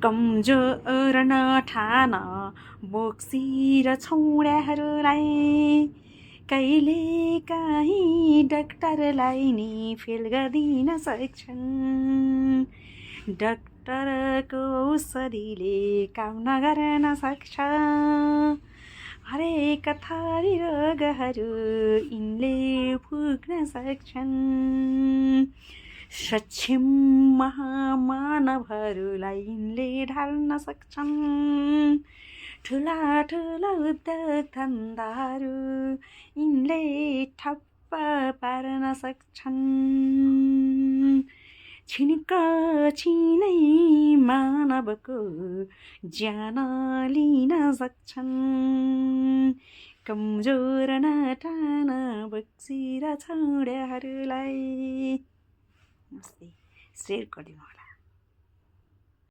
कमजोर नठान बोक्सी र छौँडाहरूलाई कहिले काहीँ डाक्टरलाई नि फेल गरिदिन सक्छन्। डाक्टरको औषधिले काम नगर्न सक्छ। हरेक थरी रोगहरू यिनले पुग्न सक्छन्। सक्षम महामानवहरूलाई यिनले ढाल्न सक्छन्। ठुला ठुला उद्योग धन्दाहरू यिनले ठप्प पार्न सक्छन्। छिनका छिनै मानवको ज्यान लिन सक्छन्। कमजोर नठान बोक्सी र छौँडाहरूलाई। नमस्ते। शेयर गरिदिनु होला।